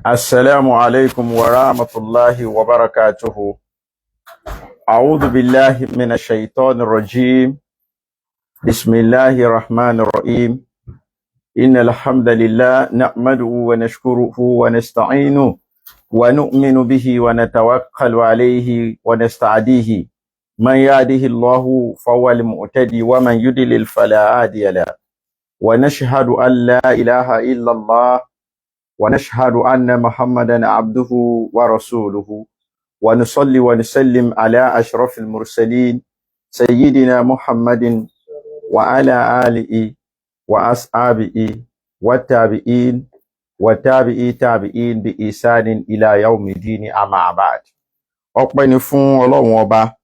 السلام عليكم ورحمة الله وبركاته. أعوذ بالله من الشيطان الرجيم. بسم الله الرحمن الرحيم. إن الحمد لله نحمده ونشكره ونستعينه ونؤمن به ونتوكل عليه ونستعديه. من يهده الله فهو المهتدي ومن يضلل فلا هادي له. ونشهد أن لا إله إلا الله ونشهد أن محمدا عبده ورسوله، ونصلي ونسلم على أشرف المرسلين سيدنا محمد وعلى آله وأصحابه والتابعين وتابعي تابعين بإحسان إلى يوم الدين. أما بعد، ọpẹ́ ni fún Ọlọ́run ọba,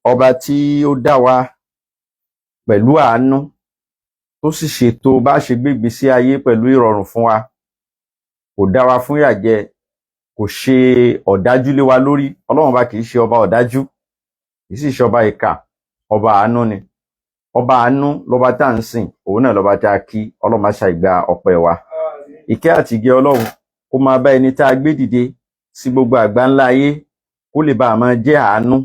ọba tí ó dá wa pẹ̀lú àánú, tó sì ṣètò bá ṣe gbégbèsí ayé pẹ̀lú ìrọ̀rùn fún wa. Kò dá wa fún ìyàjẹ, kò ṣe ọ̀dájú lé wa lórí. Ọlọ́run ọba kì í ṣe ọba ọ̀dájú, kì í sì ṣe ọba ìkà, ọba àánú ni. Ọba àánú lọba tá à ń sìn, òun náà lọba tá a kí. Ọlọ́run má ṣàìgbà ọpẹ́ wa. Ìkẹ́ àti ìgẹ̀ Ọlọ́run kó máa bá ẹni tá a gbé dìde sí gbogbo àgbáńlá ayé, kó lè bá a máa jẹ́ àánú.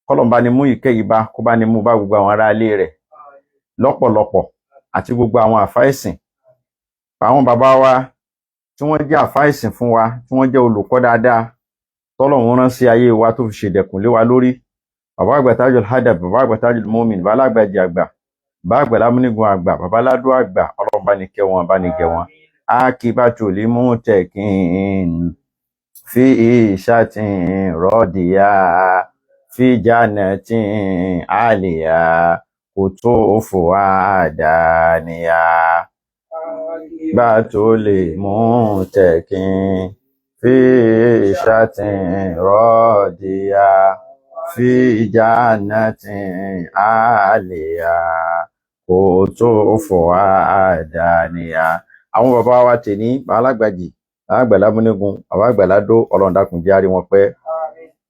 Kọ́lọ́n bá ní mú ìkẹ́ yìí bá, kó bá ní mú bá gbogbo àwọn ará ilé rẹ̀ lọ́pọ̀lọpọ̀ àti gbogbo àwọn àfáà ẹ̀sìn, àwọn bàbá wa tí wọ́n jẹ́ àfáà ẹ̀sìn fún wa, tí wọ́n jẹ́ olùkọ́ dáadáa tọ́lọ́run rán sí ayé wa tó fi ṣèdẹ̀kùn lé wa lórí. Bàbá àgbà Tajul Hadab, bàbá àgbà Tajul Mumin, bàbá alágbàjì àgbà, bàbá àgbà lámúnigun àgbà, bàbá aládùn àgbà, Ọlọ́run bá ní kẹ́ wọn, bá ní gẹ̀ wọn. Akibatul muttaqin fi ishatin radiya fi jannatin aliya kutufuha daniya. Batul muttaqin fi ishatin radiya fi jannatin aliya kutufuha daniya. Àwọn bàbá wa tèní, bàbá alágbàjì, bàbá àgbà lámúnigun, bàbá àgbà ládó, Ọlọ́run dákun jẹ́ á rí wọn pẹ́,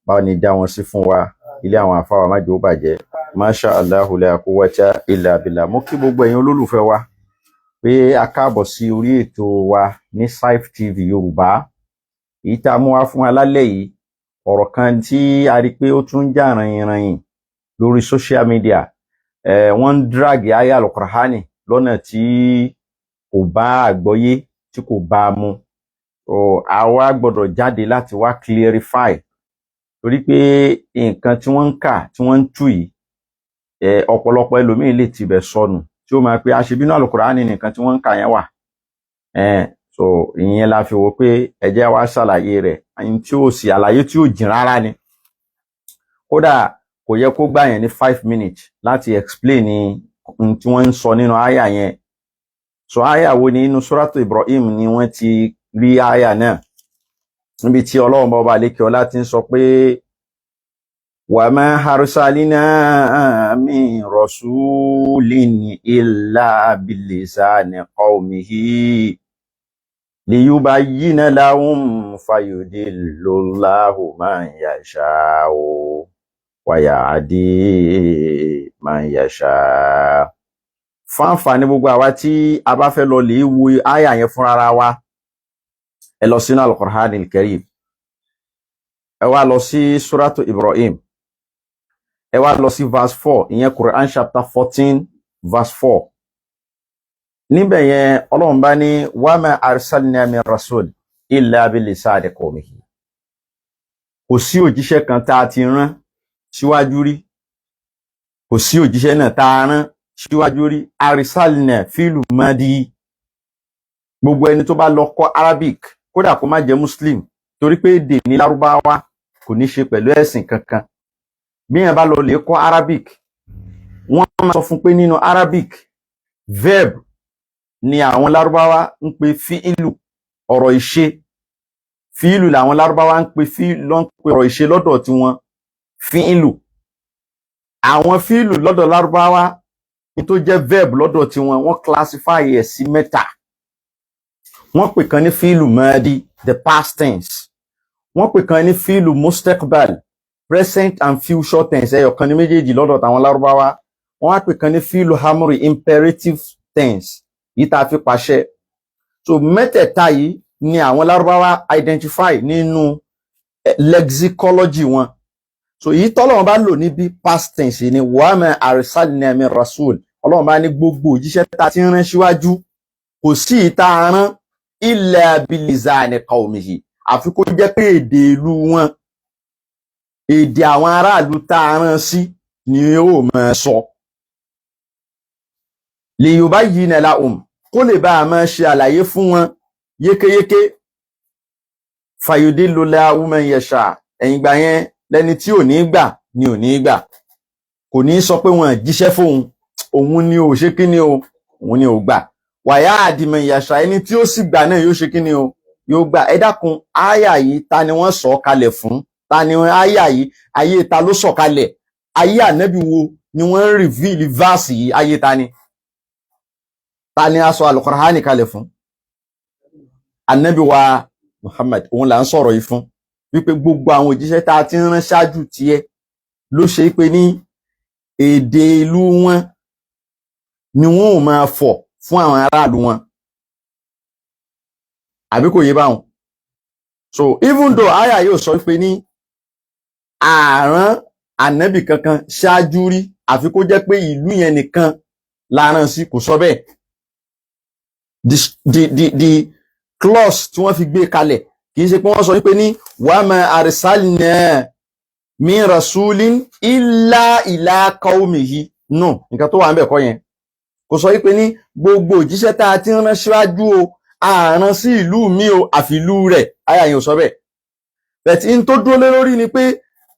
báwo ni dá wọn sí fún wa. Ilé àwọn àfáà wa má jẹ́ ó bàjẹ́. Masha Allahu la quwwata illa billah. Mo kí gbogbo ẹ̀yin olólùfẹ́ wa pé a káàbọ̀ sí orí ètò wa ní Saif TV Yorùbá. Èyí tá a mú wá fún wa lálẹ́ yìí, ọ̀rọ̀ kan tí a rí pé ó tún ń jà ràyìnràyìn lórí social media. Wọ́n ń drag aya Al-Qur'ani lọ́nà tí kò bá àgbọ́yé, tí kò bá a mu. Àwa gbọ́dọ̀ jáde láti wá clarify, torí pé nǹkan tí wọ́n ń kà, tí wọ́n ń tú yìí, ọ̀pọ̀lọpọ̀ ẹlòmíín lè tibẹ̀ sọnù, tí ó máa pé àṣebínú Al-Qur'ani nìkan tí wọ́n ń kà yẹn wà. So ìyẹn la fi wò pé ẹ jẹ́ wá ṣàlàyé rẹ̀, tí ó sì àlàyé tí ó jìn rárá ni. Kódà kò yẹ kó gbà yẹn ní 5 minutes láti explain ní tí wọ́n ń sọ nínú àyà yẹn. So àyà wo ni? Inú Suratu Ibrahim ni wọ́n ti rí àyà náà, níbi tí Ọlọ́run bá ọba àlékè ọlá ti ń sọ pé wa ma arsalna min rasulin illa bilisani qawmihi liyubayyina lahum fayudillullahu man yasha'u wa yahdi man yasha. Fún àǹfààní gbogbo àwa tí a bá fẹ́ lọ lè wo àyà yẹn fúnra wa, ẹ lọ sínú Al-Qur'anil Karim, ẹ wá lọ sí Suratu Ibrahim, ẹ wá lọ sí verse 4, ìyẹn Quran chapter 14 verse 4. Níbẹ̀ yẹn, Ọlọ́run bá ní wa ma arsalna min rasul illa bilisani qawmihi. Kò sí òjíṣẹ́ kan tá a ti rán síwájú rí, kò sí òjíṣẹ́ náà tá a rán síwájú rí. Arsalna fílù madi. Gbogbo ẹni tó bá lọ kọ́ Arabic, kódà kó má jẹ́ Muslim, torí pé èdè ní Lárúbáwá, kò ní ṣe pẹ̀lú ẹ̀sìn kankan. Bí yẹn bá lọ lè kọ́ Arabic, wọ́n máa sọ fún pé nínú Arabic, verb ni àwọn Lárúbáwá ń pè fíìlù, ọ̀rọ̀ ìṣe. Fíìlù làwọn Lárúbáwá ń pè ló ń pè ọ̀rọ̀ ìṣe lọ́dọ̀ tiwọn, fíìlù. Àwọn fíìlù lọ́dọ̀ Lárúbáwá Ní tó jẹ́ verb lọ́dọ̀ tiwọn, wọ́n classify ẹ̀ sí mẹ́ta. Wọ́n pè kan ní فعل ماضي, the past tense. Wọ́n pè kan ní فعل مستقبل, present and future tense, ẹyọ kan ní méjèèjì lọ́dọ̀ tàwọn Lárúbáwá. Wọ́n á pè kan ní فعل أمر, imperative tense, yìí tá a fi pàṣẹ. So mẹ́tẹ̀ẹ̀ta yìí ni àwọn Lárúbáwá identify nínú lexicology wọn. So èyí tọ́lọ́run bá lò níbi, past tense ni. وما أرسلنا من رسول, Ọlọ́run bá ní gbogbo òjíṣẹ́ tá a ti rán síwájú, kò sí ìta rán إلا بلسان قومه, àfi kó jẹ́ pé èdè ìlú wọn, èdè àwọn aráàlú tá a rán sí ni ó máa sọ. ليبين لهم, kó lè bá a máa ṣe àlàyé fún wọn yékéyéké. فيضل الله من يشاء, ẹ̀yìn gbà yẹn, lẹni tí ò ní gbà ni ò ní gbà, kò ní sọ pé wọn jíṣẹ́ fóun, òun ni ò ṣe kí ni o, òun ni ò gbà. ويهدي من يشاء, ẹni tí ó sì gbà náà yóò ṣe kí ni o, yóò gbà. Ẹ dákun, áyà yìí, ta ni wọ́n sọ kalẹ̀ fún? Ta ni áyà yìí, ayé ta ló sọ kalẹ̀? Ayé ànábì wo ni wọ́n ń reveal verse yìí? Ayé ta ni? Ta ni a sọ Alukur'ani kalẹ̀ fún? Ànábì wa Muhammad, òun là ń sọ̀rọ̀ yìí fún, wípé gbogbo àwọn òjíṣẹ́ tá a ti ń rán ṣáájú tiẹ̀ ló ṣe é pé ní èdè ìlú wọn ni wọn ò máa fọ̀ fún àwọn aráàlú wọn. Àbí kò yé báwọn? So even though aya yóò sọ pé ní àrán ànábì kankan ṣáájú rí àfi kó jẹ́ pé ìlú yẹn nìkan la rán sí, kò sọ bẹ́ẹ̀. The clause tí wọ́n fi gbé kalẹ̀, kì í ṣe pé wọ́n sọ wípé ní وما أرسلنا من رسول إلا إلى قومه. No, nǹkan tó wà ń bẹ̀ kọ́ yẹn. Kò sọ wípé ní gbogbo òjíṣẹ́ tá a ti ń rán síwájú o, àrán sí ìlú mi o, àfi ìlú rẹ̀. Àyà yẹn ò sọ bẹ́ẹ̀. But in tó dúró lé lórí ni pé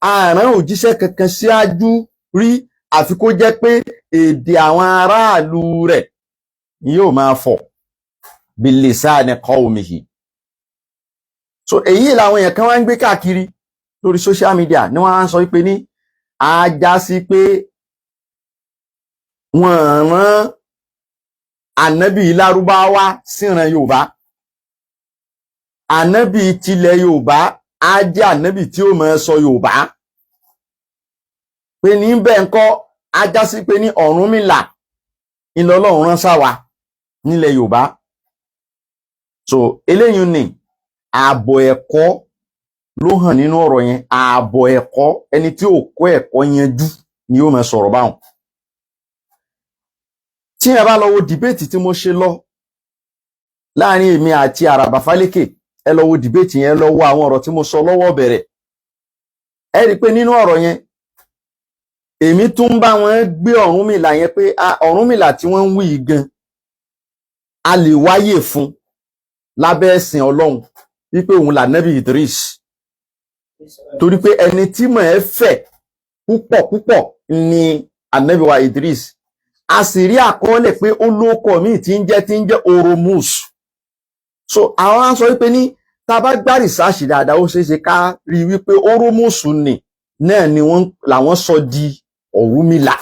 àrán òjíṣẹ́ kankan síwájú rí àfi kó jẹ́ pé èdè àwọn aráàlú rẹ̀ ni yóò máa fọ̀, بلسان قومه. So èyí làwọn èèyàn kan wá ń gbé káàkiri lórí social media ni wọ́n á ń sọ wípé ní a já sí pé wọ́n rán ànábì Lárúbáwá síran Yorùbá, ànábì tilẹ̀ Yorùbá á jẹ́ ànábì tí ó máa sọ Yorùbá, pé ní bẹ́ẹ̀ ńkọ́, á já sí pé ní Ọ̀rúnmìlà ńlọlọ́run rán sáwa nílẹ̀ Yorùbá. So eléyìí ni ààbọ̀ ẹ̀kọ́ ló hàn nínú ọ̀rọ̀ yẹn. Ààbọ̀ ẹ̀kọ́, ẹni tí ò kọ́ ẹ̀kọ́ yanjú ni yóò máa sọ̀rọ̀ báwọn. Tí ẹ bá lọ wo debate tí mo ṣe lọ láàrin èmi àti Àràbà Fálékè, ẹ lọ wo debate yẹn, lọ wo àwọn ọ̀rọ̀ tí mo sọ lọ́wọ́ bẹ̀rẹ̀, ẹ rí i pé nínú ọ̀rọ̀ yẹn, èmi tún bá wọn gbé Ọ̀rúnmìlà yẹn pé Ọ̀rúnmìlà tí wọ́n ń wí yìí gan, a lè wáyè fún lábẹ́ ẹ̀sìn Ọlọ́run wípé òun lànàbì Idris, torí pé ẹni tí mọ̀ ẹ́ fẹ̀ púpọ̀ púpọ̀ ni ànábì wa Idris. A sì rí àkọọ́lẹ̀ pé ó lóko míì tí ń jẹ́ Oromus. So àwọn á sọ wípé ní tá a bá gbá research dáadáa, ó ṣeé ṣe ká rí wípé Oromus ni náà ni wọ́n làwọn sọ di Ọ̀rúnmìlà.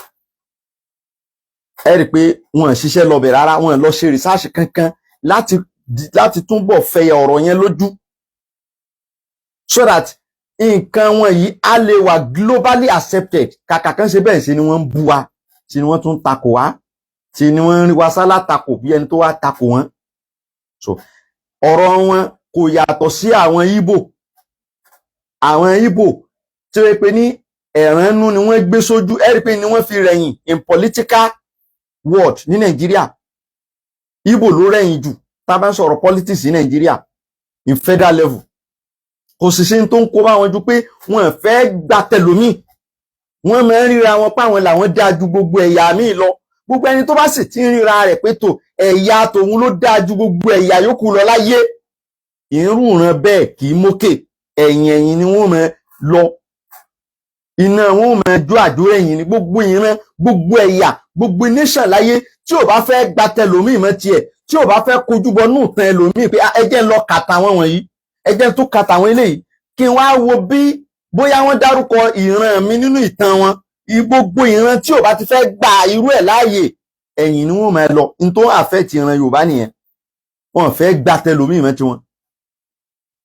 Ẹ rí i pé wọ́n ṣiṣẹ́ lọ́bẹ̀ rárá, wọ́n lọ ṣe research kankan láti túbọ̀ fẹ ọ̀rọ̀ yẹn lójú, so that nǹkan wọn yìí á lè wà globally accepted. Kàkà kan ṣe bẹ́ẹ̀, ṣe ni wọ́n ń bú wa, ṣe ni wọ́n tún takò wá, ṣe ni wọ́n ń rí wa sálá takò bí ẹni tó wá takò wọ́n. So ọ̀rọ̀ wọn kò yàtọ̀ sí àwọn Ìgbò. Àwọn Ìgbò tí wọ́n pe ní ẹ̀ránú ni wọ́n gbé sójú, ẹ rí i pé ni wọ́n fi rẹ̀yìn in political world ní Nàìjíríà. Ìgbò ló rẹ̀yìn jù tá a bá ń sọ̀rọ̀ politics ní Nàìjíríà in federal level. Kò sì ṣe tó ń kó bá wọn ju pé wọn fẹ́ gba tẹlómi, wọ́n máa ń ríra wọn páwọn làwọn dáa ju gbogbo ẹ̀yà míì lọ. Gbogbo ẹni tó bá sì ti ń ríra rẹ̀ pé tó ẹ̀yà tòun ló dáa ju gbogbo ẹ̀yà yòókù lọ láyé, ìrúran bẹ́ẹ̀ kì í mókè. Ẹ̀yìn ẹ̀yìn ni wọ́n máa lọ, iná wọn máa jó àjò ẹ̀yìn ní. Gbogbo ìran, gbogbo ẹ̀yà, gbogbo nation láyé tí ò bá fẹ́ gba tẹlómi mọ́ tiẹ̀, tí ò bá fẹ́ kojú bọ nù tán ẹlòmíì pé ẹ jẹ́ ń lọ kàtà wọn wọ̀nyí, ẹ jẹ́ ń tún kàtà àwọn eléyìí, kí n wá wo bí bóyá wọ́n dárúkọ ìran mi nínú ìtàn wọn, gbogbo ìran tí ò bá ti fẹ́ gba irú ẹ̀ láàyè. Ẹ̀yìn ni wọ́n máa lọ. N tó àfẹ́ ti ìran Yorùbá nìyẹn, wọ́n fẹ́ gbà tẹlòmíì mọ́ tiwọn.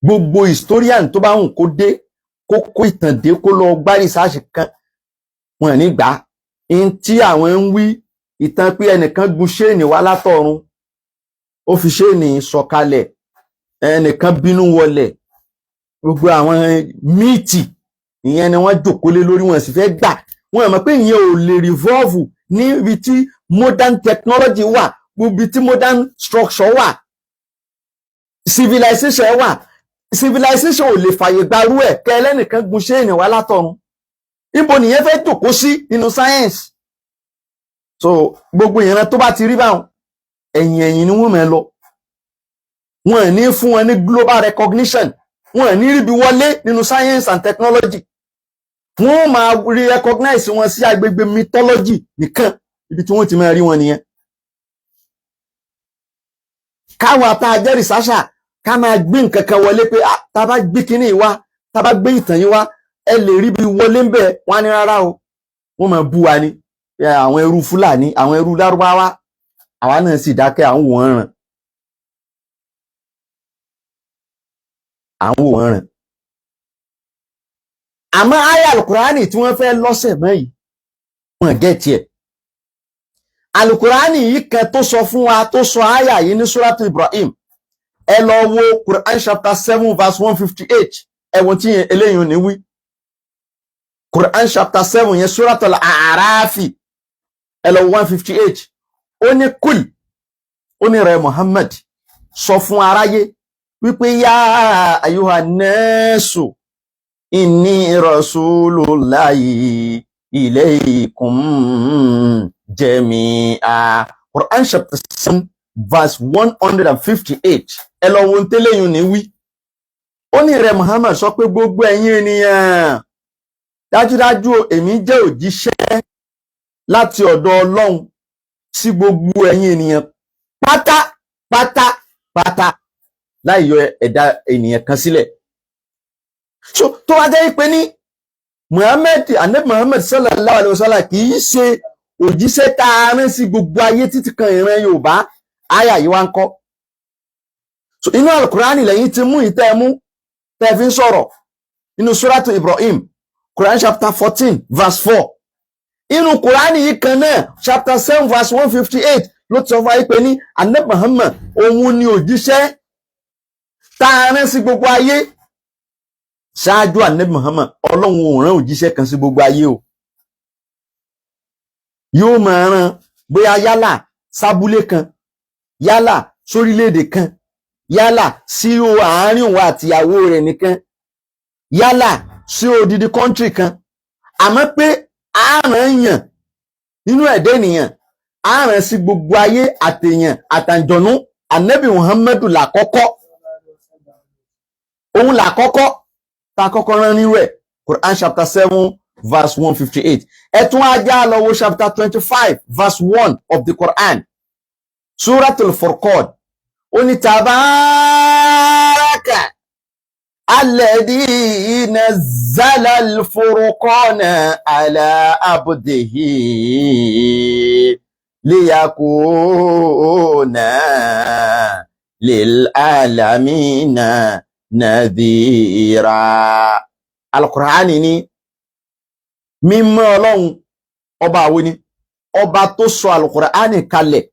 Gbogbo historian tó bá wùn kó dé, kó kó ìtàn dé, kó lọ gbá rìsáàsì kan, wọn ní gbà á. N tí àwọn ń wí ìtàn pé ẹnìkan gun ṣéènì wá látọ̀run, ó fi ṣéènì sọ̀kalẹ̀, ẹnìkan bínú wọlẹ̀, gbogbo àwọn myth ìyẹn ni wọ́n jòkó lé lórí. Wọn sì fẹ́ gbà. Wọ́n mọ̀ pé ìyẹn ò lè revolve níbi tí modern technology wà, níbi tí modern structure wà, civilization wà. Civilization ò lè fàyè gbarú ẹ̀ kẹ́ ẹlẹ́nìkan gun ṣéènì wá látọ̀run. Níbo nìyẹn fẹ́ jòkó sí nínú science? So gbogbo ìran tó bá ti rí báwọn, ẹ̀yìn ẹ̀yìn ni wọ́n máa lọ. Wọn ní fún wọn ní global recognition, wọn ní ríbi wọlé nínú science and technology. Wọ́n máa rí recognize wọn sí agbègbè mythology nìkan. Ibi tí wọ́n ti máa rí wọn nìyẹn. Káwọn tá a jẹ́ researcher ká máa gbé nǹkan kan wọlé pé tá a bá gbé kinní yìí wá, tá a bá gbé ìtàn yìí wá, ẹ lè rí bí wọlé ń bẹ̀. Wọ́n á ní rárá o, wọ́n máa bú wa ni, àwọn ẹrú Fúlàní, àwọn ẹrú Lárúbáwá. Àwa náà sì dákẹ́, à ń wò wọ́n ràn, à ń wò wọ́n ràn. Àmọ́ àyá alukurani tí wọ́n fẹ́ lọ́sẹ̀ mọ́ yìí, wọ́n gẹ̀ẹ́tì ẹ̀. Alukurani yìí kan tó sọ fún wa, tó sọ àyà yìí ní Suratu Ibrahim, ẹ lọ wo Quran chapter 7 verse 158. Ẹ̀wọ̀n tí eléyìí ní wí. Quran chapter 7 yẹn, Suratul A'rafi, ẹ lọ 158. Ó ní kul, ó ní rẹ Muhammad sọ fún aráyé wípé yá ayuha nẹ́ẹ̀sù inni rasulullahi ilaykum jami'a. Quran chapter 7 verse 158. Ẹ lọ wo tẹ́lẹ̀yìn ní wí. Ó ní rẹ Muhammad sọ pé gbogbo ẹ̀yin ènìyàn, dájúdájú èmi jẹ́ òjíṣẹ́ láti ọ̀dọ̀ Ọlọ́run sí gbogbo ẹ̀yin ènìyàn pátá pátá pátá, láì yọ ẹ̀dá ènìyàn kan sílẹ̀. So tó wá jẹ́ pé ní Muhammad, anabi Muhammad sallallahu alayhi wa sallam, kì í ṣe òjíṣẹ́ tá a rán sí gbogbo ayé títí kan ìran Yorùbá, àyà yìí wá ń kọ́. So inú alukurani lẹ́yìn ti mú ìtẹ́ mú tẹ́ fi ń sọ̀rọ̀ inú Suratu Ibrahim, Quran chapter 14 verse 4. Inú Quran yìí kan náà, chapter 7 verse 158, ló ti sọ fún ayé pé ní anabi Muhammad òun ni òjíṣẹ́ tá a rán sí gbogbo ayé. Ṣáájú anabi Muhammad, Ọlọ́run ò rán òjíṣẹ́ kan sí gbogbo ayé o. Yóò máa rán bóyá yálà sábúlé kan, yálà sórílẹ̀-èdè kan, yálà sí àárín òun àtìyàwó rẹ̀ nìkan, yálà sí odidi country kan. Àmọ́ pé àárán yàn nínú ẹ̀dá ènìyàn, àárán sí gbogbo ayé, àtèèyàn àtàǹjọ̀nú, anabi Muhammadu làkọ́kọ́, òun làkọ́kọ́ tá a kọ́kọ́ rán nírú ẹ̀. Quran chapter 7 verse 158. Ẹ tún ajá lọ wo chapter 25 verse 1 of the Quran, Suratul Furqan. Ó ní tabaraka alladhi nazzala al-furqana ala abdihi liyakuna lil alamina nadhira. Al-Qur'ani ní mímọ́ Ọlọ́run ọba àwo ni ọba tó sọ Al-Qur'ani kalẹ̀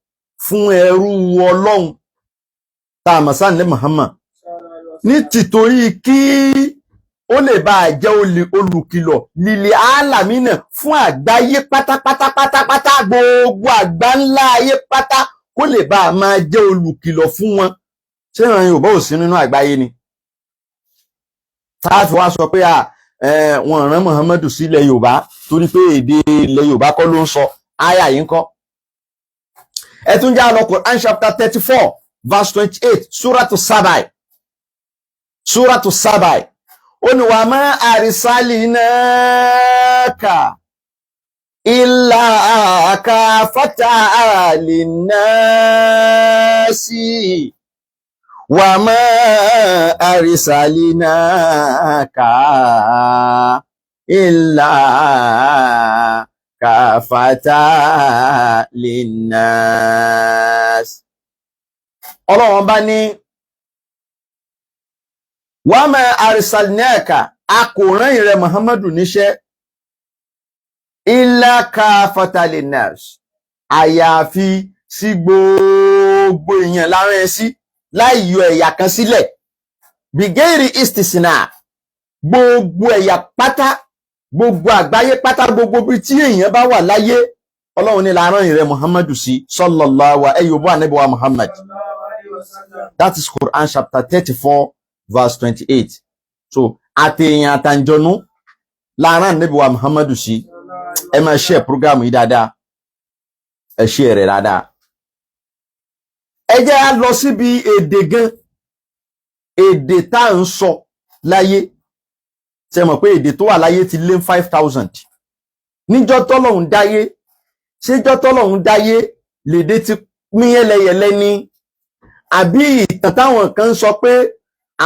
fún ẹrú Ọlọ́run tá a mọ̀ sáà ní Muhammad, ní tìtorí kí ó lè bá a jẹ́ olùkìlọ̀ lílẹ̀ álámínà fún àgbáyé pátápátá pátápátá, gbogbo àgbá ńlá ayé pátá, kó lè bá a máa jẹ́ olùkìlọ̀ fún wọn. Ṣé ìran Yorùbá ò sí nínú àgbáyé ni tá a fi wá sọ pé wọ́n rán Muhammadu sílẹ̀ Yorùbá torí pé èdè ilẹ̀ Yorùbá kọ́ ló ń sọ? Áyà yìí ń kọ́. Ẹ tún já lọ Quran chapter 34 verse 28, Suratu Sabai. Suratu Sabai, ó ní wa ma arsalinaka illa kafata linnasi wa ma arsalinaka illa kafata linnas. Ọlọ́run bá ní wa ma arsalnaka, a kò rán ìrẹ Muhammadu níṣẹ́, illa kafata linnas, àyàfi sí gbogbo èèyàn láàrin ẹ sí, láì yọ ẹ̀yà kan sílẹ̀, bighairi istisna, gbogbo ẹ̀yà pátá, gbogbo àgbáyé pátá, gbogbo bí tí èèyàn bá wà láyé, Ọlọ́run ní láàrin ìrẹ Muhammadu sí, sallallahu ayyubu anabi wa Muhammad. That is Quran chapter 34 verse 28. So àtẹ̀yìn àtàǹjọ̀nú láàrin anabi wa Muhammadu sí. Ẹ máa share program yìí dáadáa, ẹ share rẹ̀ dáadáa. Ẹ jẹ́ á lọ síbi èdè gan, èdè tá à ń sọ láyé. Ṣe mọ̀ pé èdè tó wà láyé ti lé 5,000 níjọ́ tọ́lọ́hun dáyé? Ṣéjọ́ tọ́lọ́hun dáyé lèdè ti pín yẹlẹyẹlẹ ni, àbí ìtàn táwọn kan ń sọ pé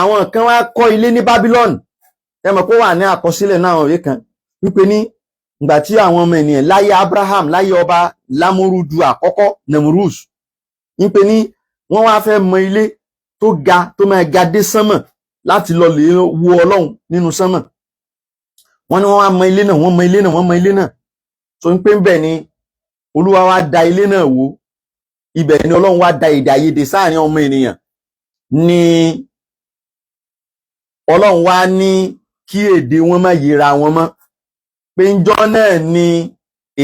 àwọn kan wá kọ́ ilé ní Babylon? Ẹ mọ̀ pé ó wà ní àkọsílẹ̀ náà, àwọn òwe kan wípé ní ìgbà tí àwọn ọmọ ènìyàn láyé Abraham, láyé ọba Lámúrúdù àkọ́kọ́, Nemrus, wípé ní wọ́n wá fẹ́ mọ ilé tó ga, tó máa ga dé sánmọ̀, láti lọ lè wo Ọlọ́run nínú sánmọ̀. Wọ́n ní wọ́n wá mọ ilé náà, wọ́n mọ ilé náà, wọ́n mọ ilé náà tó ń pé ń bẹ̀ ni Olúwa wá da ilé náà wó. Ibẹ̀ ni Ọlọ́run wá da èdè àìyedè sáàrin ọmọ ènìyàn, ni Ọlọ́run wá ní kí èdè wọn má yẹra wọn mọ́, pé ńjọ́ náà ni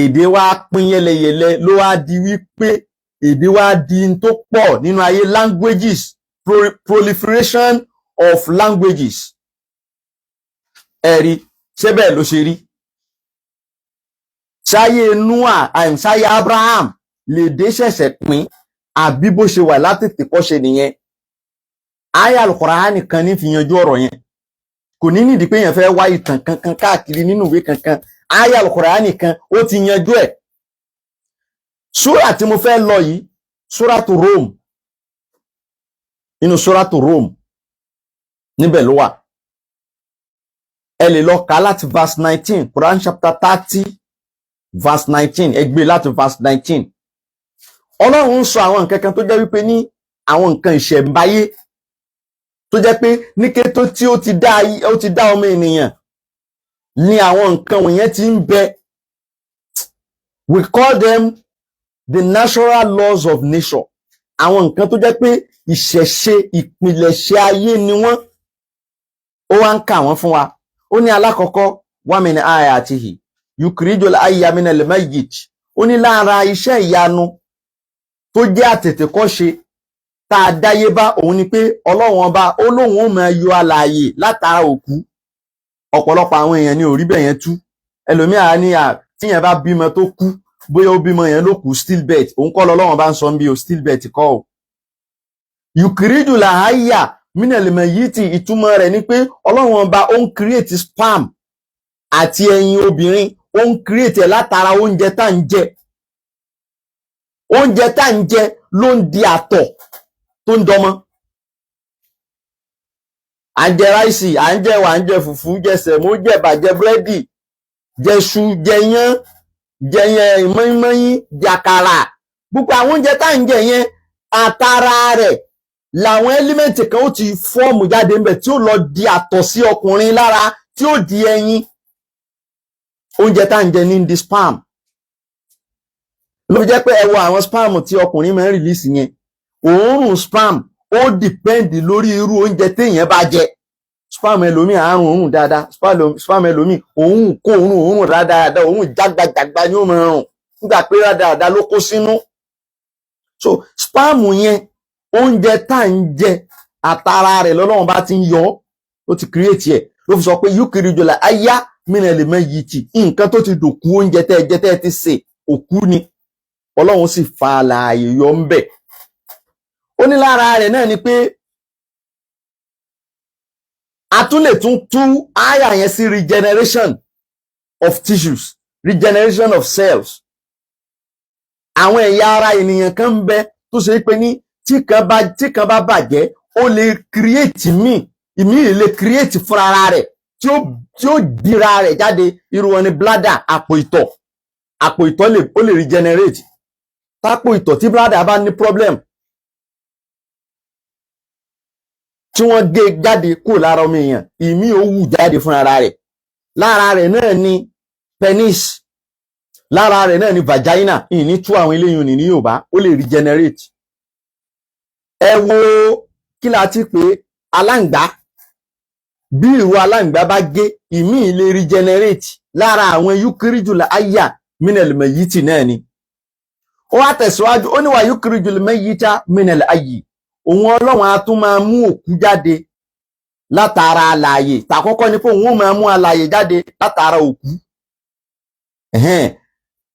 èdè wa pín yẹlẹyẹlẹ, ló wá di wípé èdè wa di n tó pọ̀ nínú ayé, languages, proliferation of languages. Ẹ̀rí ṣé bẹ́ẹ̀ ló ṣe rí? Ṣáyé Noah, ṣáyé Abraham lèdè ṣẹ̀ṣẹ̀ pín, àbí bó ṣe wà látètè kọ́ ṣe nìyẹn? Àyá Al-Qur'ani kan ní fi yanjú ọ̀rọ̀ yẹn. Kò ní nídìí pé èèyàn fẹ́ wá ìtàn kankan káàkiri nínú ìwé kankan. Àyá Al-Qur'ani kan ó ti yanjú ẹ̀. Súrà tí mo fẹ́ lọ yìí, Súràtù Rome, nínú Súràtù Rome níbẹ̀ ló wà. Ẹ lè lọ kà láti verse 19, Quran chapter 30 verse 19. Ẹ gbé láti verse 19. Ọlọ́run ń sọ àwọn nǹkan kan tó jẹ́ wípé ní àwọn nǹkan ìṣẹ̀ǹbáyé tó jẹ́ pé ní kété tí ó ti dá ọmọ ènìyàn ní àwọn nǹkan wọ̀nyẹn ti ń bẹ. We call them the natural laws of nature. Àwọn nǹkan tó jẹ́ pé ìṣẹ̀ṣe, ìpìlẹ̀ṣẹ̀ ayé ni wọ́n. Ó wá ń kà wọ́n fún wa. Ó ní alákọ̀ọ́kọ́, wa min ayatihi yukhrijul hayya minal mayyit. Ó ní lára iṣẹ́ ìyanu tó jẹ́ àtètèkọ́ṣe tá a dáyé bá òun ni pé Ọlọ́run Ọba ó lóun ó máa yọ alààyè látara òkú. Ọ̀pọ̀lọpọ̀ àwọn èèyàn ní orí bẹ́ẹ̀ yẹn tú. Ẹlòmíà ní à tíyẹn bá bímọ tó kú, bóyá ó bímọ yẹn ló kú, stillbirth. Òun kọ́ lọ́lọ́run bá ń sọ bí o, stillbirth kọ́ o. Yukhrijul hayya minal mayyiti, ìtumọ̀ rẹ̀ ni pé Ọlọ́run Ọba ó ń create sperm àti ẹyin obìnrin, ó ń create ẹ̀ látara oúnjẹ tá ń jẹ. Oúnjẹ tá ń jẹ ló ń di àtọ̀ tó ń dọmọ. À ń jẹ rice, à ń jẹ ẹ̀wà, à ń jẹ fùfú, jẹ sẹ̀mó, jẹ ẹ̀bà, jẹ búrẹ́dì, jẹ ṣu, jẹ yán, jẹ yẹn mọ́ínmọ́ín, jàkàrà. Gbogbo àwọn oúnjẹ tá ń jẹ yẹn, àtàrà rẹ̀ làwọn element kan ó ti form jáde ńbẹ̀ tí ó lọ di àtọ̀ sí ọkùnrin lára, tí ó di ẹyin. Oúnjẹ tá ń jẹ ní di sperm. Ló fi jẹ́ pé ẹ wo àwọn sperm tí ọkùnrin máa ń release yẹn, òórùn sperm ó depend lórí irú oúnjẹ téèyàn bá jẹ. Sperm ẹlòmíì àárùn òórùn dáadáa, sperm ẹlòmíì òórùn kó òórùn, òórùn dáadáa, òórùn jágbajàgba ni ó máa rùn nígbà pé dáadáa ló kó sínú. So sperm yẹn, oúnjẹ tá à ń jẹ, àtara rẹ̀ lọ́lọ́run bá ti ń yọ ọ́, ó ti create ẹ̀. Ló fi sọ pé yukhrijul hayya minal mayyiti. Nǹkan tó ti dòkú, oúnjẹ tẹ́ ẹ jẹ, tẹ́ ẹ ti sè, òkú ni, Ọlọ́run sì fa àlàyé yọ ń bẹ̀. Ó ní lára rẹ̀ náà ni pé a tún lè tún tú àyà yẹn sí regeneration of tissues, regeneration of cells. Àwọn ẹ̀yà ara ènìyàn kan ń bẹ tó ṣe pé ní tí kan bá bàjẹ́, ó lè create míì, ìmíì lè create fúnra rẹ̀ tí ó dira rẹ̀ jáde. Irú wọn ni bladder, àpò ìtọ̀. Àpò ìtọ̀ lè, ó lè regenerate. Tápò ìtọ̀ tí bladder bá ní problem, tí wọ́n gé jáde kúrò lára ọmọ èèyàn, ìmí ò wù jáde fúnra rẹ̀. Lára rẹ̀ náà ni penis, lára rẹ̀ náà ni vagina. Ìní tú àwọn eléyìí ní Yorùbá, ó lè regenerate. Ẹ wo kí la ti pè aláǹgbá, bí ìrù aláǹgbá bá gé, ìmí lè regenerate. Lára àwọn يخرج الحي من الميت náà ni. Ó wá tẹ̀síwájú, ó ní ويخرج الميت من الحي. Òun Ọlọ́run á tún máa mú òkú jáde látara alààyè. Tàkọ́kọ́ ni pé òun ó máa mú alààyè jáde látara òkú,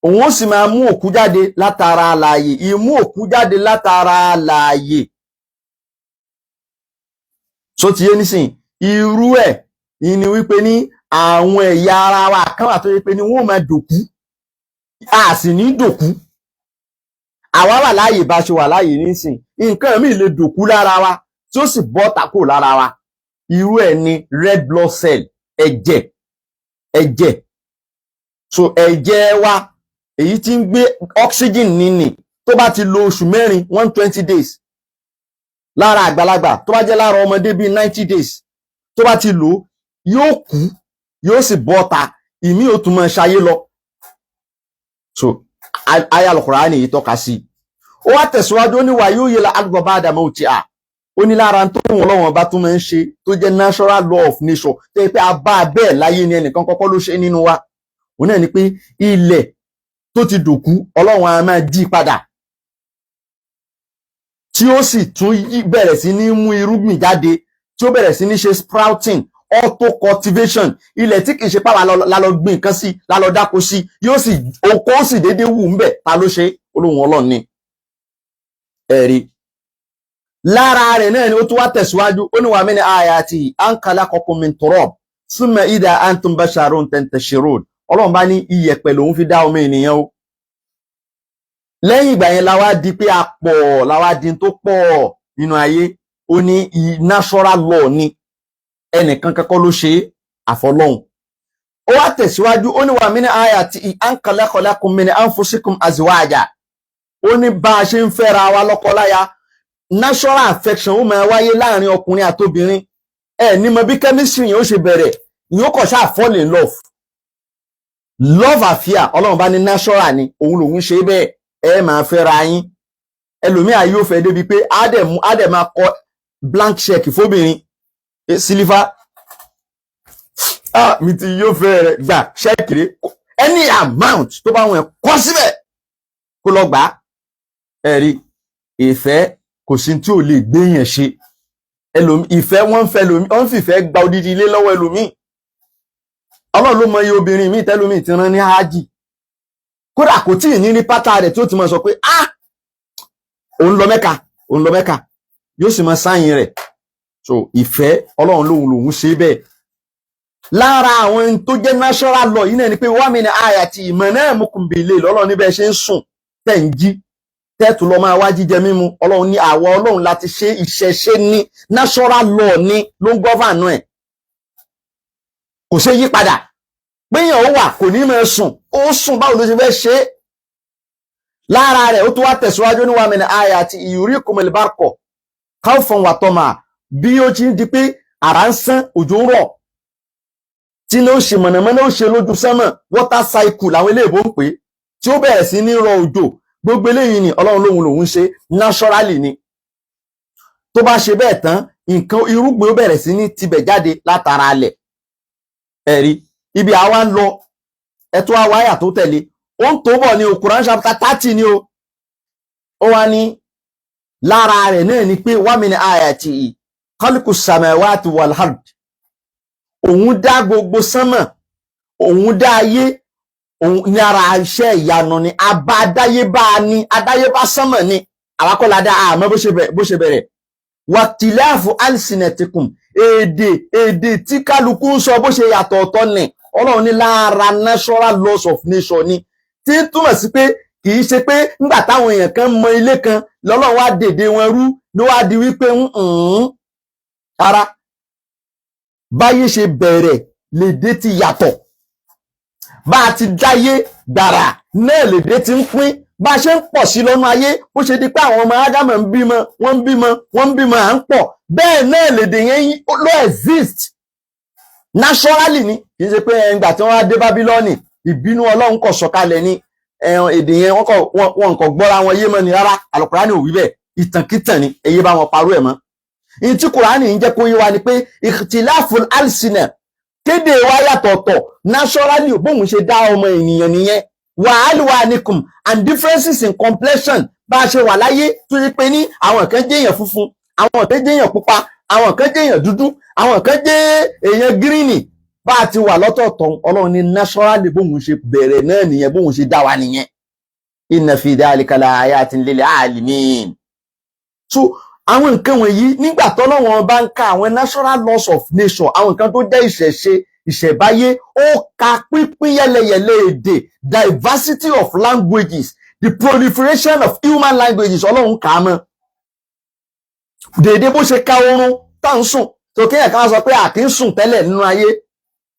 òun ó sì máa mú òkú jáde látara alààyè. Ìmú òkú jáde látara alààyè, so ti yé nísìn, irú ẹ̀ ni wípé ní àwọn ẹ̀yà ara wa kan wà tó yẹ pé ní wọ́n máa dòkú, a sì ní dòkú. Àwa wà láàyè bá ṣe wà láàyè nísìn, nǹkan míì lè dòkú lára wa tí ó sì bọ́ tako lára wa. Irú ẹ̀ ni red blood cell, ẹ̀jẹ̀. Ẹ̀jẹ̀, so ẹ̀jẹ̀ wa èyí tí ń gbé oxygen nínì, tó bá ti lo oṣù 4, 120 days lára àgbàlagbà, tó bá jẹ́ lára ọmọdé bíi 90 days, tó bá ti lò ó, yóò kú, yóò sì bọ́ ta, ìmí ò tún máa ṣayé lọ. So aya Al-Qur'ani yìí tọ́ka sí. Ó wá tẹ̀síwájú, ó ní ويحيي الأرض بعد موتها. Ó ní lára tó wọn lọ́wọ́n bá tún máa ń ṣe, tó jẹ́ natural law of nature, tó yẹ pé a bá a bẹ́ẹ̀ láyé ni, ẹnìkan kọ́kọ́ ló ṣe nínú wa, òun náà ni pé ilẹ̀ tó ti dòkú, Ọlọ́run á máa jí padà, tí ó sì tún bẹ̀rẹ̀ sí ní mú irúgbìn jáde, tí ó bẹ̀rẹ̀ sí ní ṣe sprouting, auto cultivation. Ilẹ̀ tí kìí ṣe pàwọ́ la lọ gbìn nǹkan sí, la lọ dáko sí, yóò sì oko ó sì déédéé wù ń bẹ̀. Ta ló ṣe? Olóhùn Ọlọ́run ni. Ẹ̀rí lára rẹ̀ náà ni ó tún wá tẹ̀síwájú, ó ní ومن آياته أن خلقكم من تراب ثم إذا أنتم بشر تنتشرون. Ọlọ́run bá ní iyẹ̀pẹ̀ lòun fi dá ọmọ ènìyàn o. Lẹ́yìn ìgbà yẹn la wá di pé a pọ̀, la wá di tó pọ̀ nínú ayé. Ó ní natural law ni, ẹnìkan kankan ló ṣe é àfọlọ́hun. Ó wá tẹ̀síwájú, ó ní ومن آياته أن خلق لكم من أنفسكم أزواجا. Ó ní bá a ṣe ń fẹ́ra wa lọ́kọláya, natural affection ó máa wáyé láàrin ọkùnrin àtobìnrin. Ẹ ní mọ bí chemistry yẹn ó ṣe bẹ̀rẹ̀, ìyóò kọ̀ ṣáà fall in love, love affair. Ọlọ́run bá ní natural ni, òun lòun ṣe bẹ́ẹ̀. Ẹ máa fẹ́ra yín, ẹlòmíà yóò fẹ́ débi pé á dẹ̀ mú, á dẹ̀ máa kọ blank check fóbìnrin. Sílífà, ah, mi ti yóò fẹ́ rẹ̀, gbà check rẹ̀, any amount tó bá wọn kọ síbẹ̀, kó lọ gbà á. Ẹ rí ìfẹ́, kò sí tí ò lè gbéyàn ṣe. Ẹlòmí ìfẹ́, wọ́n ń fẹ́ ẹlòmí, wọ́n ń fìfẹ́ gba odidi ilé lọ́wọ́ ẹlòmíì. Ọlọ́run ló mọ iye obìnrin míì tẹ́lómi ti rán ní hájì, kódà kò tí ì ní rí pátá rẹ̀ tí ó ti máa sọ pé, ah, òun lọ Mẹ́ka, òun lọ Mẹ́ka, yóò sì máa sáyìn rẹ̀. So ìfẹ́, Ọlọ́run lòun lòun ṣe bẹ́ẹ̀. Lára àwọn tó jẹ́ natural law yìí náà ni pé ومن آياته منامكم بالليل. Ọlọ́run níbẹ̀ ṣe ń sùn tẹ̀ ń jí, tẹ́tù lọ máa wá jíjẹ mímu, Ọlọ́run ní àwọ̀ Ọlọ́run láti ṣe ìṣẹ̀ṣe ní natural law ní ló ń govern ẹ̀, kò ṣe yí padà. Péyàn ó wà kò ní máa sùn, ó sùn, báwo ló ṣe fẹ́ ṣe é? Lára rẹ̀, ó tún wá tẹ̀síwájú ní ومن آياته يريكم البرق خوفا وطمعا. Bí ó ti ń di pé àrá ń sán, òjò ń rọ̀, tí ní ó ṣe mọ̀nàmọ́ná, ó ṣe lójú sánmọ̀, water cycle làwọn eléèbó ń pè é, tí ó bẹ̀rẹ̀ sí ní rọ òjò, gbogbo eléyìí ni Ọlọ́run lòun lòun ṣe naturally ni. Tó bá ṣe bẹ́ẹ̀ tán, nǹkan irúgbìn ó bẹ̀rẹ̀ sí ní tibẹ̀ jáde látara alẹ̀. Ẹ̀rí ibi àwa ń lọ, ẹ̀tọ́ àwáyà tó tẹ̀lé ó ń tó bọ̀ ní o, Quran chapter 30 ni o. Ó wá ní lára rẹ̀ náà ni pé ومن آياته خلق السماوات والأرض. Òun dá gbogbo sánmọ̀, òun dá ayé. Òun ní ara iṣẹ́ ìyanu ni abá adáyébá ni, adáyébá sánmọ̀ ni, àwa kọ́ la dá, àmọ́ bó ṣe bẹ̀rẹ̀. واختلاف ألسنتكم, èdè tí kálukú ń sọ, bó ṣe yàtọ̀ ọ̀tọ̀ ni, Ọlọ́run ní lára natural laws of nature ni, tí ń túmọ̀ sí pé kì í ṣe pé nígbà táwọn èèyàn kan mọ ilé kan lọ́lọ́run wá dèdè wọn rú, ló wá di wípé ara báyé ṣe bẹ̀rẹ̀ lèdè ti yàtọ̀, bá a ti dáyé gbàrà. Náà lèdè ti ń pín bá a ṣe ń pọ̀ sí lọ́nà ayé. Bó ṣe di pé àwọn ọmọ Ádámù ń bímọ, wọ́n ń bímọ, wọ́n ń bímọ, à ń pọ̀, bẹ́ẹ̀ náà lèdè yẹn ló exist naturally ni. Kì í ṣe pé ẹgbà tí wọ́n á dé Bábílọ́ọ̀nì, ìbínú Ọlọ́run kò sọ̀kalẹ̀ ni, èdè yẹn wọ́n kò gbọ́ra wọn yé mọ́ ni. Rárá, Àlùkùránì ò wí bẹ́ẹ̀. Ìtànkítàn ni èyí bá wọn parú ẹ̀ mọ́. Ìyí tí Kùránì ń jẹ́ kó yé wa ni pé ikhtilaful alsina, kéde wa yàtọ̀ọ̀tọ̀ naturally, bóun ṣe dá ọmọ ènìyàn nìyẹn. Wa alwanikum, and differences in complexion, bá a ṣe wà láyé tó yẹ pé ní àwọn kan jẹ́ èèyàn funfun, àwọn kan jẹ́ èèyàn pupa, àwọn kan jẹ́ èèyàn dúdú, àwọn kan jẹ́ èèyàn green, bá a ti wà lọ́tọ̀ọ̀tọ̀, Ọlọ́run ní naturally, bóun ṣe bẹ̀rẹ̀ náà nìyẹn, bóun ṣe dá wa nìyẹn. Inna fi dhalika la ayatin lil alamin. So àwọn nǹkan wọ̀nyí, nígbà tọ́lọ́wọ́n bá ń ka àwọn natural laws of nature, àwọn nǹkan tó jẹ́ ìṣẹ̀ṣe, ìṣẹ̀báyé, ó ka pínpín yẹlẹyẹlẹ èdè, diversity of languages, the proliferation of human languages. Ọlọ́run kà á mọ́ dèédé bó ṣe ka oorun tá ń sùn tó. Kéèyàn kan sọ pé a kì í sùn tẹ́lẹ̀ nínú ayé,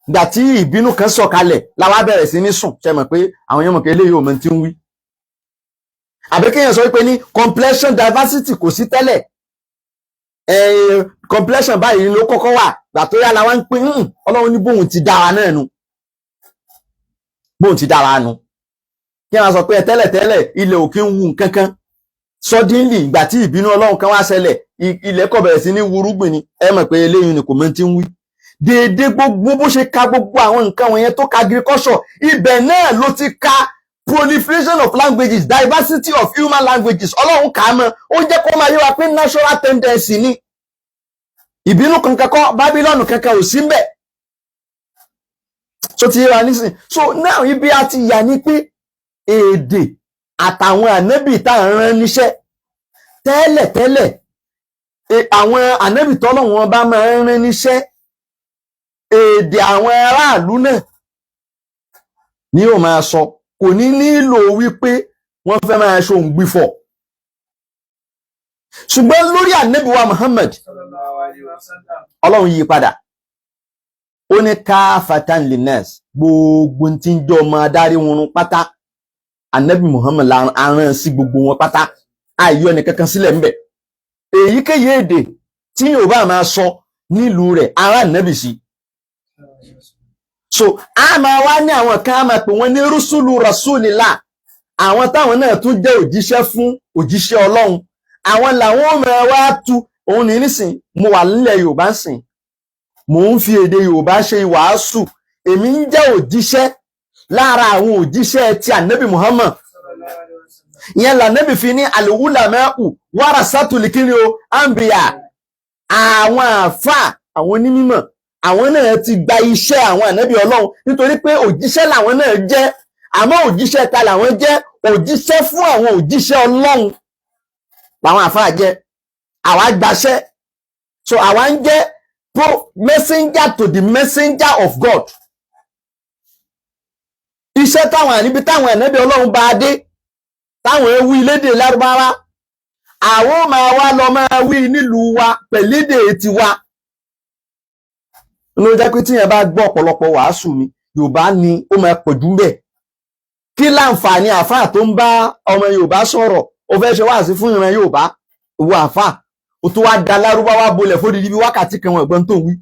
gbà tí ìbínú kan sọ̀kalẹ̀ la wá bẹ̀rẹ̀ sí ní sùn. Ṣe mọ̀ pé àwọn èèyàn mọ̀ pé eléyìí ò mọ̀ tí ń wí? Àbí kéèyàn sọ pé ní complexion diversity kò sí tẹ́lẹ̀, complexion báyìí ló kọ́kọ́ wà, gbà tó yá la wá ń pín. Ọlọ́run ní bóun ti dára náà nu, bóun ti dára nu. Kí wọ́n sọ pé tẹ́lẹ̀ tẹ́lẹ̀ ilẹ̀ ò kí ń wu nǹkan kan, suddenly ìgbà tí ìbínú Ọlọ́run kan wá ṣẹlẹ̀, ilẹ̀ kò bẹ̀rẹ̀ sí ní wúrúgbìn ni, ẹ mọ̀ pé eléyìí ni kò mọ̀ tí ń wí. Déédéé gbogbo bó ṣe ka gbogbo àwọn nǹkan wọ̀nyẹn, tó ka agriculture, ibẹ̀ náà ló ti ka proliferation of languages, diversity of human languages. Ọlọ́run kà á mọ́. Ó jẹ́ kó máa yé wa pé natural tendency ni. Ìbínú kankan kọ́, Bábílọ́ọ̀nù kankan ò sí mbẹ̀. So ti yé wa nísìn. So now, ibi a ti yà ní pé èdè àtàwọn ànábì tá à ń rán níṣẹ́ tẹ́lẹ̀tẹ́lẹ̀, àwọn ànábì tọ́lọ́wọ́n bá máa ń rán níṣẹ́, èdè àwọn aráàlú náà ni yóò máa sọ. Kò ní nílò wípé wọ́n fẹ́ máa ṣòǹgbìfọ̀. Ṣùgbọ́n lórí ànábì wa Muhammad, Sallallahu alaihi wasallam. Ọlọ́run yí padà, ó ní kaffatan linnas, gbogbo tí ń jọ ọmọ adarí wọn pátá, ànábì Muhammad la aràn sí gbogbo wọn pátá, àìyọ ẹnìkankan sílẹ̀ ńbẹ̀. Èyíkéyìí èdè tí yóò bá máa sọ nílùú rẹ̀, ará ànábì sí. So a máa wá ní àwọn kan, a máa pè wọ́n ní rusulu rasulillah, àwọn táwọn náà tún jẹ́ òjíṣẹ́ fún òjíṣẹ́ Ọlọ́run. Àwọn làwọn ò máa wá tu òun ní. Nísìn, mo wà nílẹ̀ Yorùbá sìn, mò ń fi èdè Yorùbá ṣe ìwàásù. Èmi ń jẹ́ òjíṣẹ́ lára àwọn òjíṣẹ́ ti ànábì Muhammad. Sallallahu alaihi wasallam. Ìyẹn lànábì fi ní al-ulama'u warasatul kíni o anbiya. Àwọn àáfà, àwọn onímọ̀, àwọn náà ti gba iṣẹ́ àwọn ànábì Ọlọ́run, nítorí pé òjíṣẹ́ làwọn náà jẹ́. Àmọ́ òjíṣẹ́ ta làwọn jẹ́? Òjíṣẹ́ fún àwọn òjíṣẹ́ Ọlọ́run làwọn àáfà jẹ́. Àwa gbaṣẹ́, so àwa ń jẹ́ pro messenger to the messenger of God. Iṣẹ́ táwọn àníbi táwọn ànábì Ọlọ́run bá dé, táwọn ewu ilédè Lárúbáwá, àwọn máa wá lọ máa wí nílùú wa pẹ̀lédè tiwa. Ló jẹ́ pé tíyẹn bá gbọ́ ọ̀pọ̀lọpọ̀ wàásù mi, Yorùbá ni ó máa pọ̀ jù bẹ́ẹ̀. Kí láǹfààní àáfàá tó ń bá ọmọ Yorùbá sọ̀rọ̀? Ó fẹ́ ṣe wáàsí fún ìran Yorùbá, ìwọ àáfàá, ó tó wá da Lárúbáwá bolẹ̀ fódìdí bí wákàtí kan, wọn ẹ̀gbọ́n tó ń wí.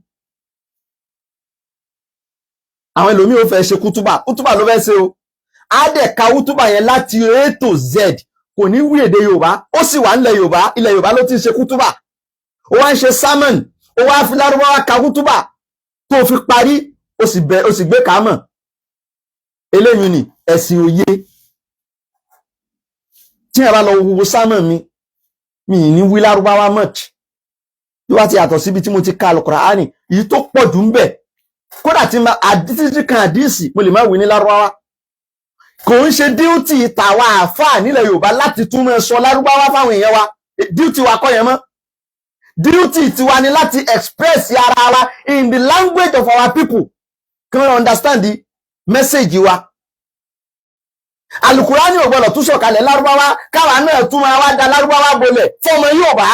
Àwọn ẹlòmíì ó fẹ́ ṣe kútúbà, kútúbà ló fẹ́ ṣe o, á dẹ̀ ka kútúbà yẹn láti A to Z, kò ní wí èdè Yorùbá. Ó sì wà nílẹ̀ Yorùbá, ilẹ̀ Yorùbá ló ti ń ṣe kútúbà. Ó wá ń ṣe sermon, ó wá fi Lárúbáwá ka kútúbà tó fi parí, ó sì bẹ, ó sì gbé kàámọ̀. Eléyìí ni ẹ̀sìn òye. Tí ẹ bá lọ wo sermon mi, mi ì ní wí Lárúbáwá much. Bí wá ti yàtọ̀ síbi tí mo ti ka Al-Qur'ani, èyí tó pọ̀ jù ń bẹ̀, kódà tí ma àdísì kan, àdísì mo lè má wí ní Lárúbáwá. Kò ń ṣe duty tàwa àáfàá nílẹ̀ Yorùbá láti tún máa sọ Lárúbáwá fáwọn èèyàn wa. Duty wa kọ́ yẹn mọ́. Duty tiwa ni láti express ara wa in the language of our people, kí wọ́n understand the message wa. Alukurani ò gbọdọ̀ tún sọ̀kalẹ̀ Lárúbáwá, káwa náà tún máa wá da Lárúbáwá bolẹ̀ fọmọ Yorùbá.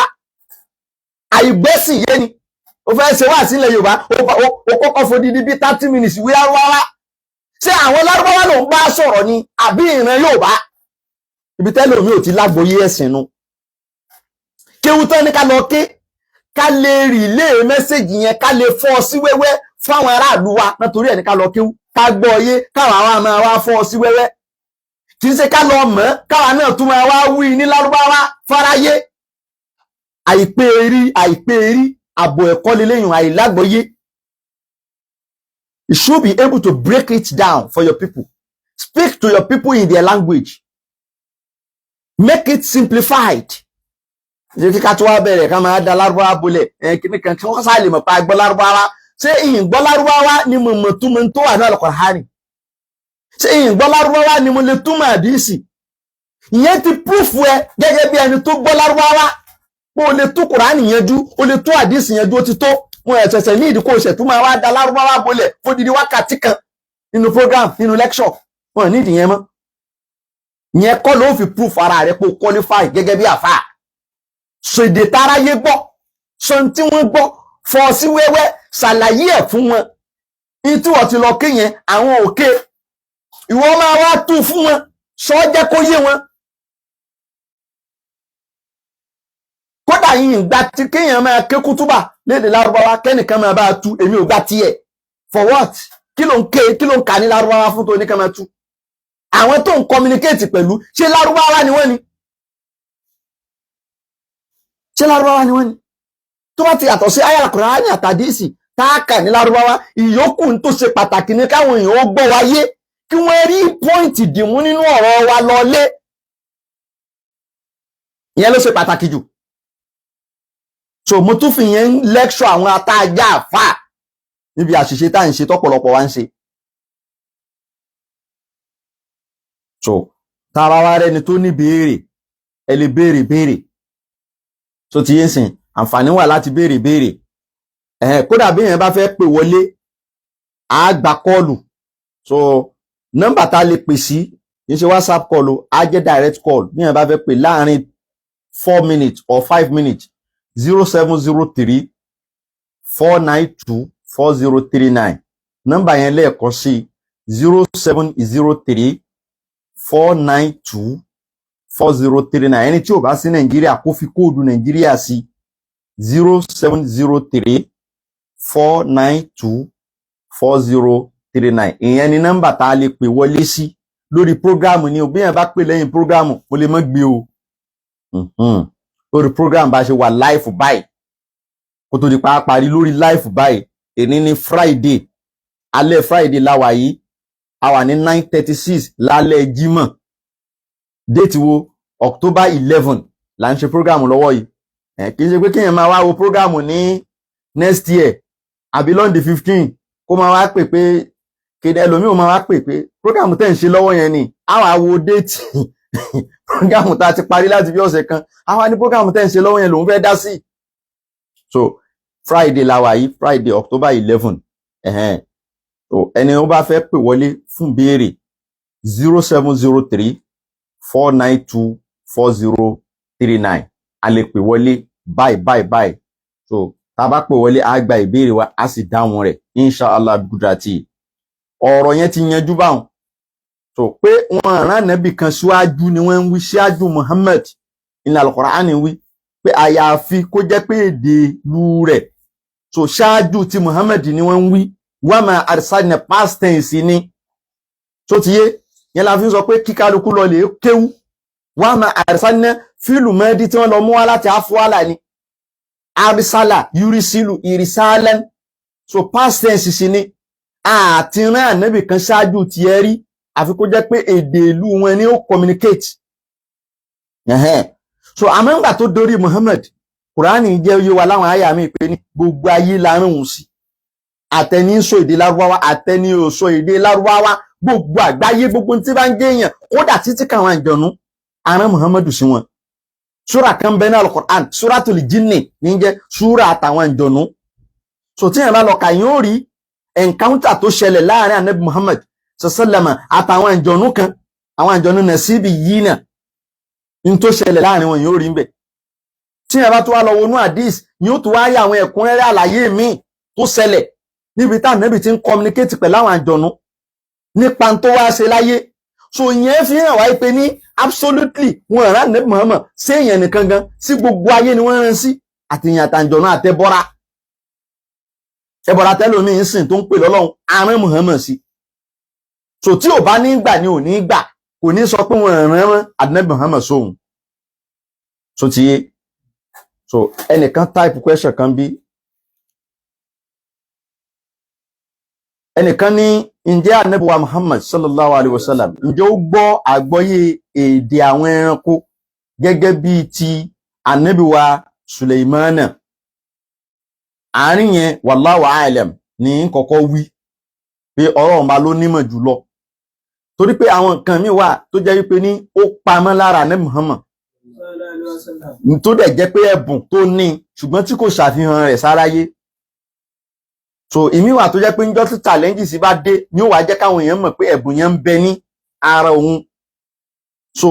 Àìgbẹ́sìn yé ni. Ó fẹ́ ṣe wá sílẹ̀ Yorùbá, ó kọ́kọ́ fodidi bí 30 minutes wí Lárúbáwá. Ṣé àwọn lárúbáwá ló ń bá sọ̀rọ̀ ni àbí ìran Yorùbá? Ibi tẹ́lẹ̀ omi ò ti lágbóyé ẹ̀sìn nu. Kéwú tán ní ká lọ ké, ká lè rìlé message yẹn, ká lè fọ́ sí wẹ́wẹ́ fáwọn aráàlú wa. Nítorí ẹ̀ ní ká lọ kéwú, ká gbọ́ yé, káwa wa máa wá fọ́ sí wẹ́wẹ́. Kì í ṣe ká lọ mọ̀, káwa náà tún máa wá wí ní lárúbáwá fáráyé. Àìpé erí, àìpé erí, àbò ẹ̀kọ́ lélẹ́yìn àìlágbọ́yé. You should be able to break it down for your people. Speak to your people in their language. Make it simplified. Ṣé kíká tó wá bẹ̀rẹ̀ ká máa da lárúbáwá bolẹ̀ ẹ̀ kíní kan kí wọ́n sáà lè mọ̀ pa gbọ́ lárúbáwá? Ṣé ìyìn gbọ́ lárúbáwá ni mo mọ̀ túmọ̀ tó wà ní Al-Qur'ani? Ṣé ìyìn gbọ́ lárúbáwá ni mo lè túmọ̀ àdísì? Ìyẹn ti proof ẹ gẹ́gẹ́ bí ẹni tó gbọ́ lárúbáwá pé o lè tú Kùránì yanjú, o lè tú àdísì yanjú, ó ti tó. Mo ẹ̀ṣẹ̀ṣẹ̀ ní ìdíkò ìṣẹ̀tún máa wá da lárúbáwá bolẹ̀ fódìdí wákàtí kan nínú program, nínú lecture. Wọn ní ìdí yẹn mọ́. Ìyẹn kọ́ ló fi proof ara rẹ pé o qualify gẹ́gẹ́ bí àfáà. Sọ èdè táráyé gbọ́, sọ ohun tí wọ́n gbọ́, fọ́ sí wẹ́wẹ́, ṣàlàyé ẹ̀ fún wọn. Ní tí wọ́n ti lọ ké yẹn, àwọn òkè ìwọ máa wá tú fún wọn, sọ jẹ́ kó yé wọn. Kódà yìí ń gba tí kéèyàn máa ké kútúbà lédè lárúbáwá, kẹ́nìkan máa bá a tú, èmi ò gbà tiẹ̀. For what? Kí ló ń ké, kí ló ń kà ní lárúbáwá fún tó ní ká máa tú? Àwọn tó ń communicate pẹ̀lú, ṣé lárúbáwá ni wọ́n ni? Ṣé lárúbáwá ni wọ́n ni? Tó bá ti yàtọ̀ sí àyá Kùránì àtàdísì tá a kà ní lárúbáwá, ìyókù tó ṣe pàtàkì ní káwọn èèyàn ó gbọ́ wáyé, kí wọ́n rí point dìmú nínú ọ̀rọ̀ wa lọlé. Ìyẹn ló ṣe pàtàkì jù. So mo tún fi yẹn ń lecture àwọn atájá àfà níbi àṣìṣe tá à ń ṣe tọ́pọ̀lọpọ̀ wa ń ṣe. So tá a bá wá rẹni tó ní béèrè, ẹ lè béèrè béèrè. So ti yé sìn, àǹfààní wà láti béèrè béèrè. Kódà bí èèyàn bá fẹ́ pè wọlé, á gba call. So nọ́mbà tá a lè pè sí kì í ṣe WhatsApp call o, á jẹ́ direct call. Bí èèyàn bá fẹ́ pè láàrin 4 minutes or 5 minutes, 07034924039. Nọ́mbà yẹn lẹ́ẹ̀kan sí, 07034924039. Ẹni tí ò bá sí Nàìjíríà, kó fi code Nàìjíríà sí, 07034924039. Ìyẹn ni nọ́mbà tá a lè pè wọlé sí lórí program ni o. Bí yẹn bá pè lẹ́yìn program, mo lè má gbé o. Lórí program bá ṣe wà live báyìí, kó tó di pa parí lórí live báyìí, èní ní Friday, alẹ́ Friday láwà yìí, a wà ní 9:36 lálẹ́ Jímọ̀. Date wo? October 11 là ń ṣe program lọ́wọ́ yìí. Kì í ṣe pé kéèyàn máa wá wo program ní next year àbí lọ́ndì 15, kó máa wá pè pé kéde, ẹlòmíì máa wá pè pé program tẹ̀ ń ṣe lọ́wọ́ yẹn ni. A wá wo date program tá a ti parí láti bí ọ̀sẹ̀ kan, a wá ní program tẹ̀ ń ṣe lọ́wọ́ yẹn lòún fẹ́ dá sí. So Friday la wà yìí, Friday October 11. So ẹni ó bá fẹ́ pè wọlé fún béèrè, 07034924039, a lè pè wọlé báyìí báyìí báyìí. So tá a bá pè wọlé, á gba ìbéèrè wa, á sì dáhùn rẹ̀, inshallah gudrati. Ọ̀rọ̀ yẹn ti yanjú báwọn. So pé wọn rán ànábì kan síwájú ni wọ́n ń wí síwájú Muhammad ní Al-Qur'ani wí pé àyàfi kó jẹ́ pé èdè ìlú rẹ̀. So ṣáájú ti Muhammad ni wọ́n ń wí. Wa ma arsalna, past tense ni. Tó ti yé yẹn la fi ń sọ pé kíkálukú lọ lè kéwú. Wa ma arsalna, fílù mẹ́ẹ́dí tí wọ́n lọ mú wá láti afuala ni, arsala yurisilu irisalan. So past tense sì ni. Àti rán ànábì kan ṣáájú tiẹ̀ rí, àfi kó jẹ́ pé èdè ìlú wọn ni ó communicate. So àmọ́ ńgbà tó dórí Muhammad, Kùránì jẹ́ oyé wa láwọn àyà mi pé ní gbogbo ayé la rán òun sí, àtẹni ń sọ èdè Lárúbáwá, àtẹni ò sọ èdè Lárúbáwá, gbogbo àgbáyé, gbogbo tí bá ń gé èèyàn, kódà títí káwọn àjọ̀nú, arán Muhammadu sí wọn. Súrà kan bẹ ní Al-Qur'an, Súratul Jinni ní jẹ́, súrà àtàwọn àjọ̀nú. So tí yẹn bá lọ kà, yín ó rí encounter tó ṣẹlẹ̀ láàrin anabi Muhammad sallama àtàwọn àjọ̀nú kan, àwọn àjọ̀nú Nasibi yìí náà, ní tó ṣẹlẹ̀ láàrin wọn, yóò rí ń bẹ̀. Tí yẹn bá tó wá lọ wọnú hadith, yóò tó wá rí àwọn ẹ̀kúnrẹ́rẹ́ àlàyé míì tó ṣẹlẹ̀ níbi tá ànábì ti ń communicate pẹ̀lú àwọn àjọ̀nú. Nípa tó wá ṣe láyé. So ìyẹn fi hàn wáyé pé ní absolutely wọn rán Ànábì Muhammad sí èèyàn nìkan gan, sí gbogbo ayé ni wọ́n rán sí, àtìyàn àtàǹjọ̀nà àtẹbọ́ra ẹbọra tẹlómi ń sìn tó ń pè lọ́lọ́run arán Muhammad sí. So tí ò bá ní gbà ni ò ní gbà, kò ní sọ pé wọn rán Ànábì Muhammad sóhun. So ti yé. So ẹnìkan type question kan bí ẹnìkan ní, ǹjẹ́ Ànábì wa Muhammad sallallahu alayhi wa sallam, ǹjẹ́ ó gbọ́ àgbọ́yé èdè àwọn ẹranko gẹ́gẹ́ bí ti Ànábì wa Suleimana? Àárín yẹn, wallahu a'lam, ní kọ́kọ́ wí pé ọ̀rọ̀ ọba ló nímọ̀ jùlọ, torí pé àwọn nǹkan míì wà tó jẹ́ wípé ní ó pamọ́ lára Ànábì Muhammad tó dẹ̀ jẹ́ pé ẹ̀bùn tó ní, ṣùgbọ́n tí kò ṣàfihàn rẹ̀ sáráyé. So ìmí wà tó jẹ́ pé níjọ́ tí challenges bá dé ni ó wàá jẹ́ káwọn èèyàn mọ̀ pé ẹ̀bùn yẹn ń bẹ ní ara òun. So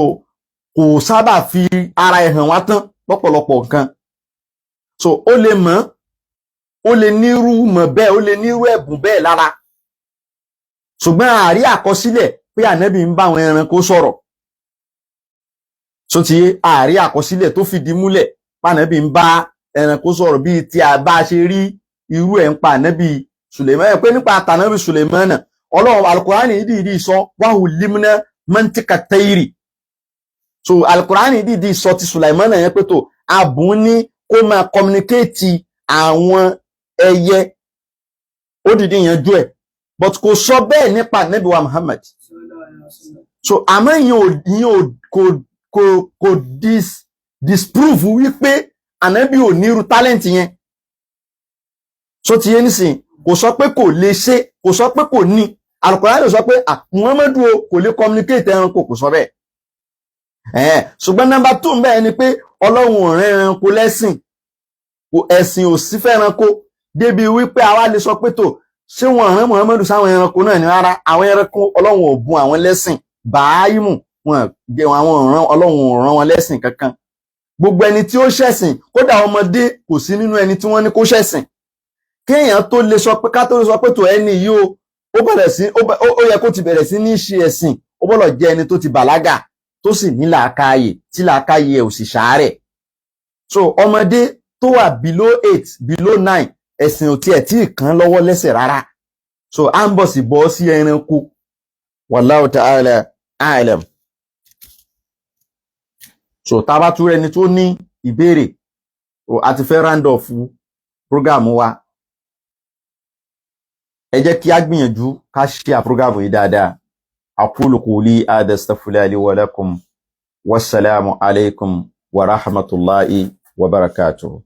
kò sábà fi ara ẹ̀ hàn wá tán lọ́pọ̀lọpọ̀ nǹkan. So ó lè mọ̀, ó lè nírú mọ̀ bẹ́ẹ̀, ó lè nírú ẹ̀bùn bẹ́ẹ̀ lára, ṣùgbọ́n àárí àkọsílẹ̀ pé Ànábì ń bá àwọn ẹranko sọ̀rọ̀. So ti àárí àkọsílẹ̀ tó fìdí múlẹ̀ pànábì ń bá ẹranko sọ̀rọ̀ bíi tí a bá ṣe rí irú ẹ̀ ń pa Ànábì Sùlẹ̀mánà, pé nípa àtànábì Sùlẹ̀mánà, Ọlọ́run Alukurani dìídì sọ wàhù limna mantika tayri. So Alukurani dìídì sọ ti Sùlẹ̀mánà yẹn pé tó abùn ní kó máa communicate àwọn ẹyẹ, ó dìídì yanjú ẹ̀, but kò sọ bẹ́ẹ̀ nípa Ànábì wa Muhammad. So àmọ́ ìyẹn ò kò disprove wípé Ànábì ò ní irú talent yẹn. So ti yé nísìn, kò sọ pé kò lè ṣe, kò sọ pé kò ní. Al-Qur'an ló sọ pé Muhammadu o kò lè communicate ẹranko, kò sọ bẹ́ẹ̀. Ṣùgbọ́n number two ń bẹ́ẹ̀ ni pé Ọlọ́run ò rán ẹranko lẹ́sìn, kò ẹ̀sìn ò sí fẹ́ranko débi wípé àwa lè sọ pé tó ṣé wọn rán Muhammadu sáwọn ẹranko náà ní. Rárá, àwọn ẹranko, Ọlọ́run ò bùn àwọn lẹ́sìn bàáyìmù wọn, àwọn ọ̀ràn Ọlọ́run ò rán wọn lẹ́sìn kankan. Gbogbo ẹni tí ó ṣẹ̀sìn, kódà ọmọdé, kò sí nínú ẹni tí wọ́n ní kó ṣẹ̀sìn. Kéèyàn tó lè sọ pé, ká tó lè sọ pé tó ẹni yìí o, ó bẹ̀rẹ̀ sí, ó yẹ kó ti bẹ̀rẹ̀ sí ní ṣe ẹ̀sìn, ó gbọ́dọ̀ jẹ́ ẹni tó ti bàlágà, tó sì ní làákàyè, tí làákàyè ẹ̀ ò sì ṣàárẹ̀. So ọmọdé tó wà below 8, below 9, ẹ̀sìn ò tiẹ̀ tí ì kàn lọ́wọ́ lẹ́sẹ̀ rárá. So à ń bọ̀ sí bọ́ sí ẹranko. Wallahu ta'ala a'lam. So tá a bá tún rẹni tó ní ìbéèrè, a ti fẹ́ round off program wa. Ẹ jẹ́ kí a gbìyànjú ká ṣe program yìí dáadáa. Aqulu qawli hadha, astaghfirullahi li wa lakum. Wassalamu alaikum wa rahmatullahi wa barakatuh.